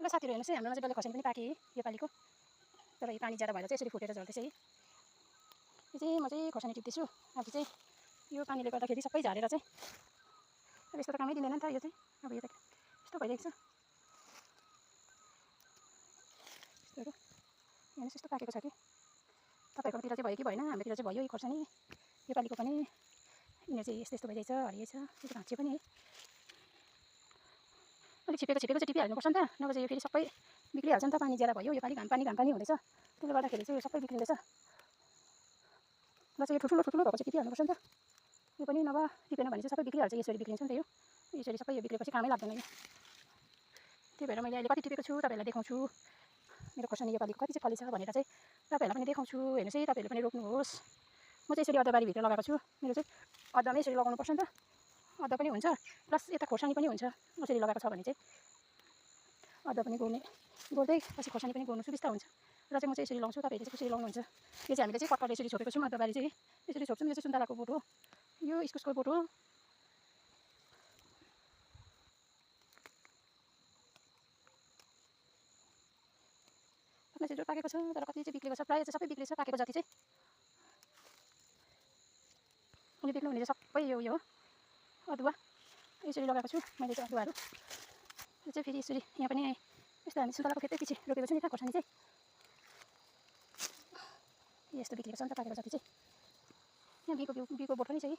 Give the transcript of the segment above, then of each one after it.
ल साथीहरू हेर्नुहोस् है, हाम्रोमा चाहिँ डल्ले खोर्सानी पनि पाके योपालिको। तर यो पानी ज्यादा भएर चाहिँ यसरी फुटेर झर्दैछ है। यो चाहिँ म चाहिँ खोर्सानी टिप्दैछु। अब चाहिँ यो पानीले गर्दाखेरि सबै झारेर चाहिँ अब यस्तो त कामै दिँदैन नि त। यो चाहिँ अब यो त यस्तो भइरहेको छ। यस्तोहरू हेर्नुहोस् यस्तो पाकेको छ कि। तपाईँहरूकोतिर चाहिँ भयो कि भएन? हाम्रोतिर चाहिँ भयो यो खोर्सानी। योपालिको पनि यिनीहरू चाहिँ यस्तो यस्तो भइरहेछ, हरियो छ। यो त भाँच्यो पनि है। अलिक छिपेको चाहिँ टिपिहाल्नुपर्छ नि त, नभए चाहिँ यो फेरि सबै बिग्रिहाल्छ नि त। पानी ज्यादा भयो योपालि, घाम पानी हुँदैछ, त्यसले गर्दाखेरि चाहिँ यो सबै बिग्रिँदैछ। र चाहिँ यो ठुल्ठुलो भएको चाहिँ टिपिहाल्नुपर्छ नि त। यो पनि नभए टिपेन भने चाहिँ सबै बिग्रिहाल्छ। यसरी बिग्रिन्छ नि त। यो यसरी सबै यो बिग्रेपछि कामै लाग्दैन यो। त्यही भएर मैले अहिले कति टिपेको छु तपाईँहरूलाई देखाउँछु। मेरो खोर्सानी योपालिको कति चाहिँ फलेछ भनेर चाहिँ तपाईँहरूलाई पनि देखाउँछु। हेर्नुहोस् है, तपाईँहरूले पनि रोप्नुहोस्। म चाहिँ यसरी अदुवाबारीभित्र लगाएको छु। मेरो चाहिँ अदुवामै यसरी लगाउनुपर्छ नि त। अदुवा पनि हुन्छ प्लस यता खोर्सानी पनि हुन्छ। यसरी लगाएको छ भने चाहिँ अदुवा पनि गोड्दै पछि खोर्सानी पनि गोड्नु सुविस्ता हुन्छ। र चाहिँ म चाहिँ यसरी लाउँछु, तपाईँहरूले चाहिँ कसरी लाउनुहुन्छ। यो चाहिँ हामीले चाहिँ कटकरले यसरी छोपेको छौँ। अदुवाबारी चाहिँ यसरी छोप्छौँ। यो चाहिँ सुन्तलाको बोट हो, यो इस्कुसको बोट हो। चाहिँ पाकेको छ, तर कति चाहिँ बिग्रेको छ, प्रायः चाहिँ सबै बिग्रेछ पाकेको जति चाहिँ। अनि देख्नुहुने चाहिँ सबै यो हो अदुवा। यसरी लगाएको छु मैले चाहिँ अदुवाहरू। यो चाहिँ फेरि यसरी यहाँ पनि यस्तो हामी सुन्तलाको खेतै पछि रोपेको छु नि त खोर्सानी चाहिँ। यस्तो बिग्रेको छ नि त पाकेको जति चाहिँ। यहाँ बिको बोट पनि छ है।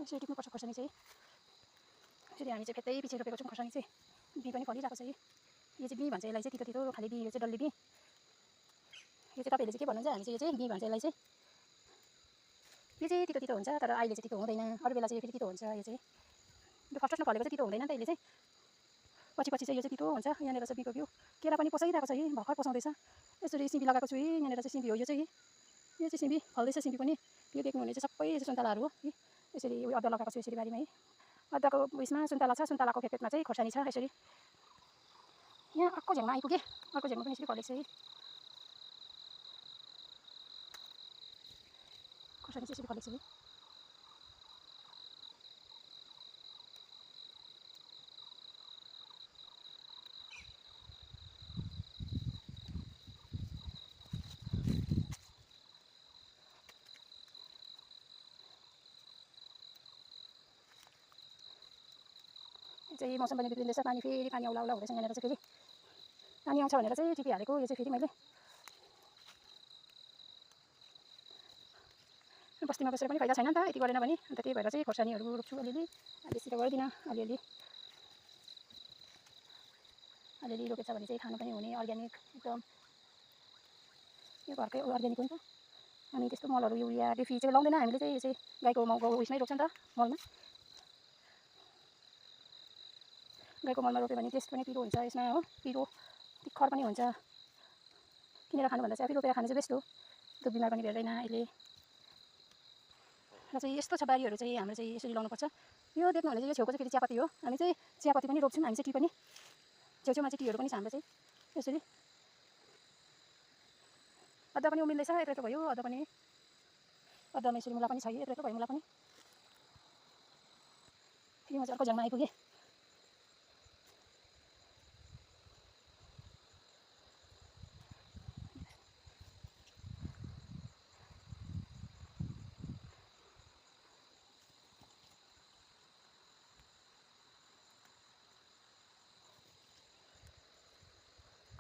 यसरी टिप्नुपर्छ खोर्सानी चाहिँ। यसरी हामी चाहिँ खेतै पछि रोपेको छौँ खोर्सानी चाहिँ। बिउ पनि फलिरहेको छ है। यो चाहिँ बिउ भन्छ यसलाई चाहिँ, तितो खाले बिउ। यो चाहिँ डल्ले बिउ। यो चाहिँ तपाईँहरूले चाहिँ के भन्नुहुन्छ? हामी चाहिँ यो चाहिँ बिउ भन्छ यसलाई चाहिँ। यो चाहिँ तितो हुन्छ, तर अहिले चाहिँ तितो हुँदैन। अरू बेला चाहिँ यो फेरि तितो हुन्छ। यो चाहिँ फर्स्टमा फलेको चाहिँ तितो हुँदैन नि त। यसले चाहिँ पछि चाहिँ यो चाहिँ तितो हुन्छ। यहाँनिर चाहिँ बिउको बिउ केरा पनि पोसाइरहेको छ है, भर्खर पोसाउँदैछ। यसरी सिमी लगाएको छु है। यहाँनिर चाहिँ सिमी हो। यो चाहिँ सिमी फल्दैछ। सिमी पनि यो देख्नुहुने चाहिँ सबै सुन्तलाहरू हो है। यसरी अदुवा लगाएको छु यसरी बारीमा है। अदुवाको उयसमा सुन्तला छ, सुन्तलाको फेदमा चाहिँ खोर्सानी छ। यसरी यहाँ अर्को झ्याङमा आइपुगेँ। अर्को झ्याङमा पनि यसरी फलेको छ है। खोर्सानी चाहिँ यसरी फलेको छ है। चाहिँ मौसम पनि बिग्रिँदैछ। पानी आउला हुँदैछ। यहाँनिर चाहिँ फेरि पानी आउँछ भनेर चाहिँ टिपिहालेको। यो चाहिँ फेरि मैले बस्तीमा बसेर पनि फाइदा छैन नि त, यति गरेन भने। अन्त त्यही भएर चाहिँ खोर्सानीहरू रोप्छु अलिअलि। बेसी त गर्दिनँ, अलिअलि रोपेछ भने चाहिँ खानु पनि हुने, अर्ग्यानिक एकदम। यो घरकै अर्ग्यानिक हो नि त। हामी त्यस्तो मलहरू युरिया डेफी चाहिँ लाउँदैन हामीले चाहिँ। यो चाहिँ गाईको उयसमै रोप्छ नि त, मलमा। गाईको मलमा रोप्यो भने टेस्ट पनि पिरो हुन्छ यसमा हो। पिरो तिखर पनि हुन्छ। किनेर खानुभन्दा चाहिँ आफै रोपेर खानु चाहिँ बेस्ट हो। दुध बिमार पनि भेट्दैन अहिले। र चाहिँ यस्तो छ बारीहरू चाहिँ हाम्रो चाहिँ यसरी लाउनुपर्छ। यो देख्नुहुने चाहिँ यो छेउको चाहिँ फेरि चियापत्ती हो। हामी चाहिँ चियापत्ती पनि रोप्छौँ। हामी चाहिँ टी पनि छेउछेउमा चाहिँ टीहरू पनि छ हाम्रो चाहिँ यसरी। अदुवा पनि उम्रिँदैछ। यत्रो भयो अदुवा पनि। अदुवामा यसरी मुला पनि छ। यत्रो भयो मुला पनि। फेरि म चाहिँ अर्को झ्याङमा आइपुगेँ।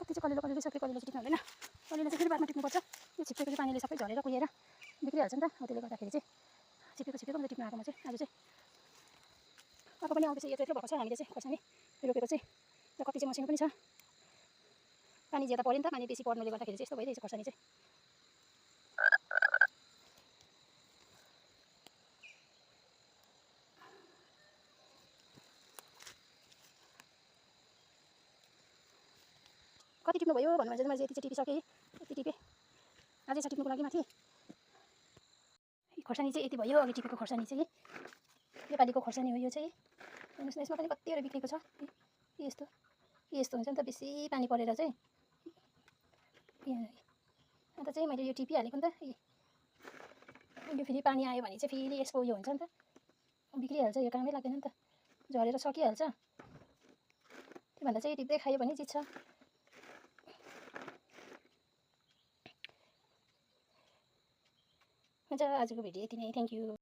कति चाहिँ कलिलो रहेछ, कलिलो चाहिँ टिप्नु हुँदैन। कलिलो चाहिँ फेरि बादमा टिप्नुपर्छ। यो छिपेको चाहिँ पानीले सबै झरेर कुहिएर बिग्रिहाल्छ नि त। हो त्यसले गर्दाखेरि चाहिँ छिपेको चाहिँ टिप्नु आएको म चाहिँ आज चाहिँ। अर्को पनि आउँदैछ। यत्रो भएको छ हामीले चाहिँ खोर्सानी रोपेको चाहिँ। र कति चाहिँ मसिनो पनि छ। पानी ज्यादा पऱ्यो नि त। पानी बेसी पर्नुले गर्दाखेरि चाहिँ यस्तो भइरहेछ खोर्सानी चाहिँ। कति टिप्नु भयो भन्नु भने चाहिँ मैले यति चाहिँ टिपिसकेँ। यति टिपेँ अझै छ टिप्नुको लागि माथि। खोर्सानी चाहिँ यति भयो अघि टिपेको खोर्सानी चाहिँ। योपालिको खोर्सानी हो यो चाहिँ। हेर्नुहोस् न, यसमा पनि कतिवटा बिग्रेको छ। यस्तो हुन्छ नि त बेसी पानी परेर चाहिँ। अन्त चाहिँ मैले यो टिपिहालेको नि त। यो फेरि पानी आयो भने चाहिँ फेरि यसको उयो हुन्छ नि त, बिग्रिहाल्छ, यो कामै लाग्दैन नि त, झरेर सकिहाल्छ। त्योभन्दा चाहिँ टिप्दै खायो भने जित्छ। हुन्छ, आजको भिडियो यति नै, थ्याङ्क यू।